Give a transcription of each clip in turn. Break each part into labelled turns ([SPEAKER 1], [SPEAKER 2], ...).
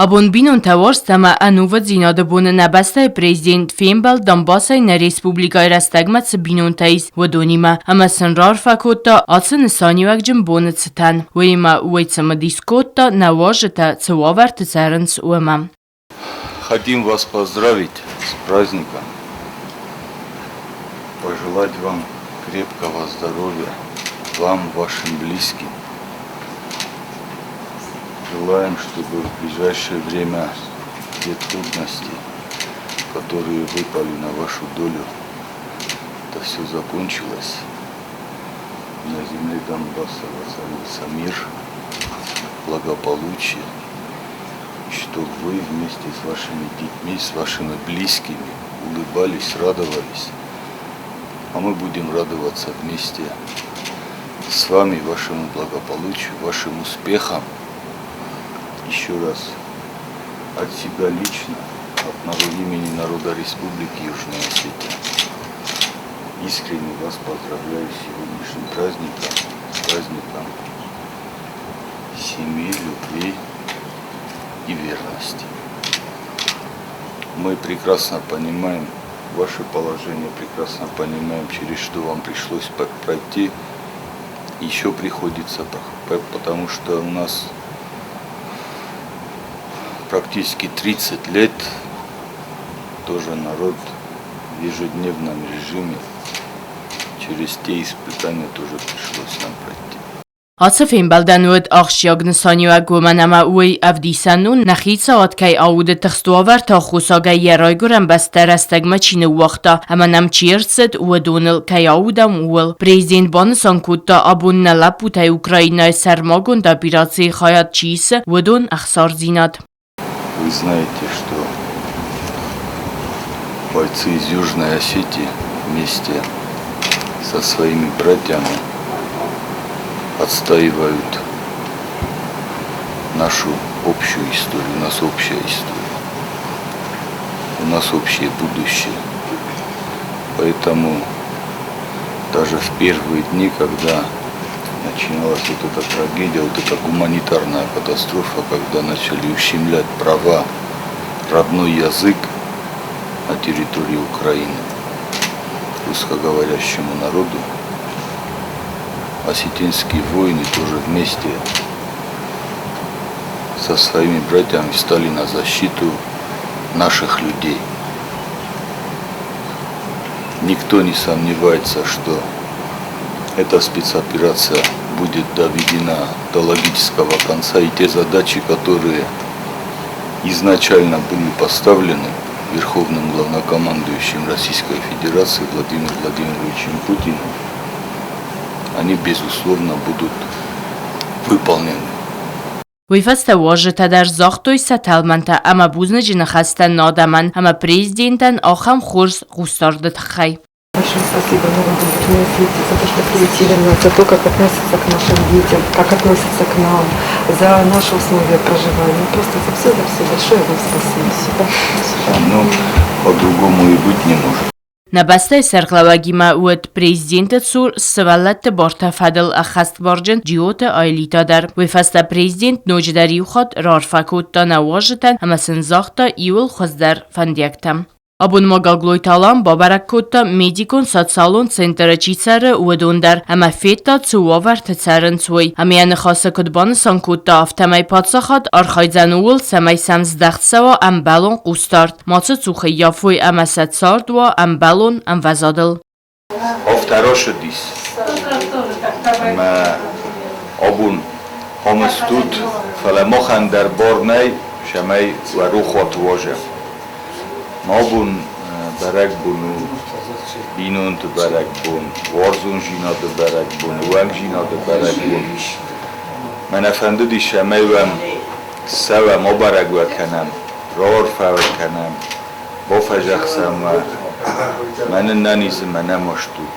[SPEAKER 1] Абон бинонтӕ уарзт ӕмӕ ӕнувыддзинады боны нӕ бӕстӕйы президент фембӕлд Донбассӕй нӕ республикӕйы рӕстӕгмӕ цы бинонтӕ ис, уыдонимӕ ӕмӕ сын раарфӕ кодта ацы нысаниуӕгджын боны цытӕн. Уыимӕ уый цымыдис кодта, нӕ уазджытӕ цы уавӕрты цӕрынц, уымӕ.
[SPEAKER 2] Хотим вас поздравить с праздником, пожелать вам крепкого здоровья, вам, вашим близким. Желаем, чтобы в ближайшее время те трудности, которые выпали на вашу долю, это все закончилось. На земле Донбасса воцарился мир, благополучие, и чтобы вы вместе с вашими детьми, с вашими близкими улыбались, радовались. А мы будем радоваться вместе с вами, вашему благополучию, вашим успехам. Еще раз от себя лично, от народа, имени народа Республики Южная Осетия. Искренне вас поздравляю с сегодняшним праздником, с праздником семьи, любви и верности. Мы прекрасно понимаем ваше положение, прекрасно понимаем, через что вам пришлось пройти. Еще приходится, потому что у нас практически 30 лет тоже народ в ежедневном режиме через те испытания тоже пришлось нам пройти.
[SPEAKER 1] Ацы фембӕлдӕн уыд ахсджиаг нысаниуӕг, уымӕн ӕмӕ уый ӕвдисӕн у, нӕ хицауад кӕй ауды тыхст уавӕрты аххосагӕй йӕ райгуырӕн бӕстӕ рӕстӕгмӕ чи ныууагъта ӕмӕ нӕм чи ӕрцыд, уыдоныл кӕй аудӕм, ууыл. Президент банысан кодта, абон нӕ лӕппутӕй Украинӕйы сӕрмагонд операцийы хайад чи исы, уыдон ӕхсардзинад.
[SPEAKER 2] Вы знаете, что бойцы из Южной Осетии вместе со своими братьями отстаивают нашу общую историю. У нас общая история. У нас общее будущее. Поэтому даже в первые дни, когда начиналась вот эта трагедия, вот эта гуманитарная катастрофа, когда начали ущемлять права, родной язык на территории Украины русскоговорящему народу, осетинские воины тоже вместе со своими братьями встали на защиту наших людей. Никто не сомневается, что эта спецоперация будет доведена до логического конца, и те задачи, которые изначально были поставлены Верховным главнокомандующим Российской Федерации Владимиром Владимировичем Путиным, они, безусловно, будут выполнены.
[SPEAKER 1] Уый фӕстӕ уазджытӕ дӕр загътой сӕ тӕлмӕнтӕ ӕмӕ бузныджы ныхӕстӕ адӕмӕн ӕмӕ президентӕн ахӕм хорз хъусдарды тыххӕй.
[SPEAKER 3] Большое спасибо народу Южной Осетии за то, что приютили нас, за то, как относятся к нашим детям, как относятся к нам, за наши условия проживания. Просто за все, за все. Большое вам спасибо.
[SPEAKER 2] Спасибо. Ну, по-другому и быть не может.
[SPEAKER 1] Нӕ бӕстӕйы сӕргълӕууӕгимӕ уыд президенты цур сывӕллӕтты бартӕ фӕдыл ӕххӕстбарджын Джиоты Аэлита дӕр. Уый фӕстӕ президент ноджыдӕр иу хатт раарфӕ кодта нӕ уазджытӕн ӕмӕ сын загъта иууыл хуыздӕр фӕндиӕгтӕ. Абон ма Гаглойты Алан бабӕрӕг кодта медикон-социалон центры чи цӕры, уыдон дӕр ӕмӕ федта, цы уавӕрты цӕрынц, уый. Ӕмӕ йӕ ныхасы куыд банысан кодта, афтӕмӕй паддзахад архайдзӕн ууыл, цӕмӕй сӕм здӕхт цӕуа ӕмбӕлон хъусдард. Мацы цух ӕййафой ӕмӕ сӕ цард уа ӕмбӕлон ӕмвӕзадыл.
[SPEAKER 2] Афтӕ рацыдис, ӕмӕ абон ам стут, фӕлӕ махӕн дӕр бар нӕй, цӕмӕй уӕ рохуаты уазӕм. Абон бӕрӕгбон у бинонты бӕрӕгбон, уарзондзинады бӕрӕгбон, уӕнгдзинады бӕрӕгбон. Мӕнӕ фӕндыдис, цӕмӕй уӕм ссӕуӕм, абӕрӕг уӕ кӕнӕм, раарфӕ уӕ кӕнӕм, бафӕдзӕхсӕм уӕ, мӕнӕ нӕнизы мӕнӕ ма стут.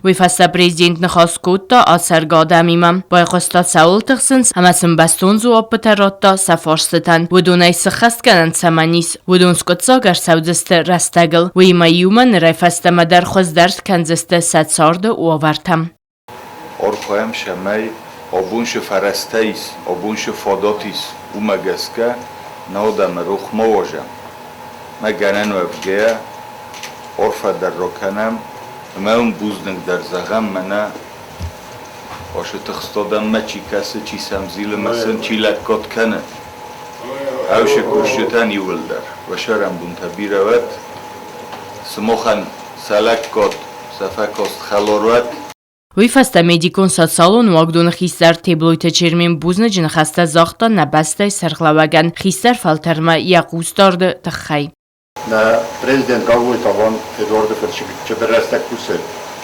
[SPEAKER 1] Уый фӕстӕ президент ныхас кодта ацӕргӕ адӕмимӕ. Байхъуыста цӕуыл тыхсынц ӕмӕ сын бӕстон дзуаппытӕ радта сӕ фарстытӕн. Уыдонӕй сыххӕстгӕнӕн цӕмӕн ис, уыдон скъуыддзаг ӕрцӕудзысты рӕстӕгыл. Уыимӕ иумӕ нырӕй фӕстӕмӕ дӕр хуыздӕр кӕндзысты сӕ царды уавӕртӕ.
[SPEAKER 2] Архайӕм, цӕмӕй абон цы фӕрӕзтӕ ис, абон цы фадат ис, уымӕ гӕсгӕ. Нӕ адӕмы рох ма уадзӕм. Мӕ гӕнӕн уӕвгӕйӕ, арфӕ дӕр ракӕнӕм ӕмӕ уын бузныг дӕр зӕгъӕм, мӕнӕ ацы тыхст адӕммӕ чи кӕсы, чи сӕм зилы мӕ сын чи лӕггад кӕны, ӕвсы кусджытӕн иууылдӕр. Уӕ сӕрӕнбонтӕ бирӕ уӕд, сымахӕн сӕ лӕггад, сӕ фӕкаст хӕлар уӕд.
[SPEAKER 1] Уый фӕстӕ медикон-социалон уагдоны хистӕр Теблойты Чермен бузныджы ныхӕстӕ загъта нӕ бӕстӕйы сӕргълӕууӕгӕн хистӕр фӕлтӕрмӕ йӕ хъусдарды тыххӕй.
[SPEAKER 4] Нӕ президент Гаглойты Алан Эдуарды фырт чыбыр рӕстӕг кусы,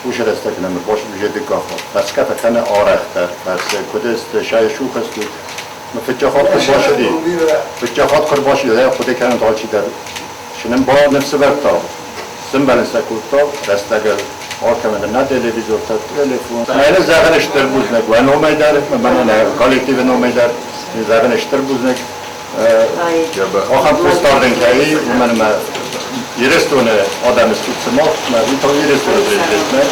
[SPEAKER 4] уыцы рӕстӕг нӕм ӕрбацыд дыккаг хатт. Фӕрсгӕ фӕкӕны арӕхдӕр, фӕрсы, куыд сты, сӕ сухӕстут. Фыццаг хатт куы рбацыди, фыццаг хатт куы рбацыди, хъуыды кӕнын алчидӕр. Цы нын ба ныфс ӕвӕрдта, сымбӕлын сӕ кодта, рӕстӕгыл алкӕмӕн дӕр нӕ телевизортӕ, телефон. Мӕнӕ зӕгъын стыр бузныг уӕ номӕй дӕр, мӕнӕ нӕ коллективы номӕй дӕр зӕгъын стыр бузныг. Ахӕм хъусдардӕн кӕй, уымӕн ӕмӕ Ирыстоны адӕмы стут сымах, мӕ уый та Ирыстоны президентмӕ.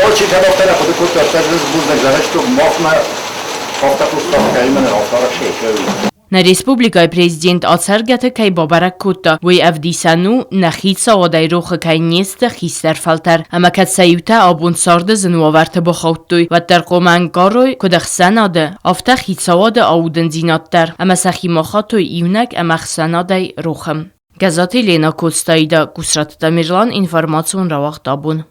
[SPEAKER 4] Алчи кӕд афтӕ нӕ хъуыды кодта, афтӕ бузныг зӕгъын, что махмӕ афтӕ хъусдард кӕй мӕнӕ афтӕ арӕхсгӕ.
[SPEAKER 1] Нӕ республикӕйы президент ацӕргӕты кӕй бабӕрӕг кодта, уый ӕвдисӕн у, нӕ хицауадӕй рохы кӕй не сты хистӕр фӕлтӕр ӕмӕ кӕд сӕ иутӕ абон царды зын уавӕрты бахаудтой, уӕддӕр хъуамӕ ӕнкъарой, куыд ӕхсӕнады, афтӕ хицауады аудындзинад дӕр ӕмӕ сӕхи ма хатой иунӕг ӕмӕ ӕхсӕнадӕй рохы. Гӕззаты Елена Коцтаида, Кусраты Тамерлан, информацион рауагъд абон.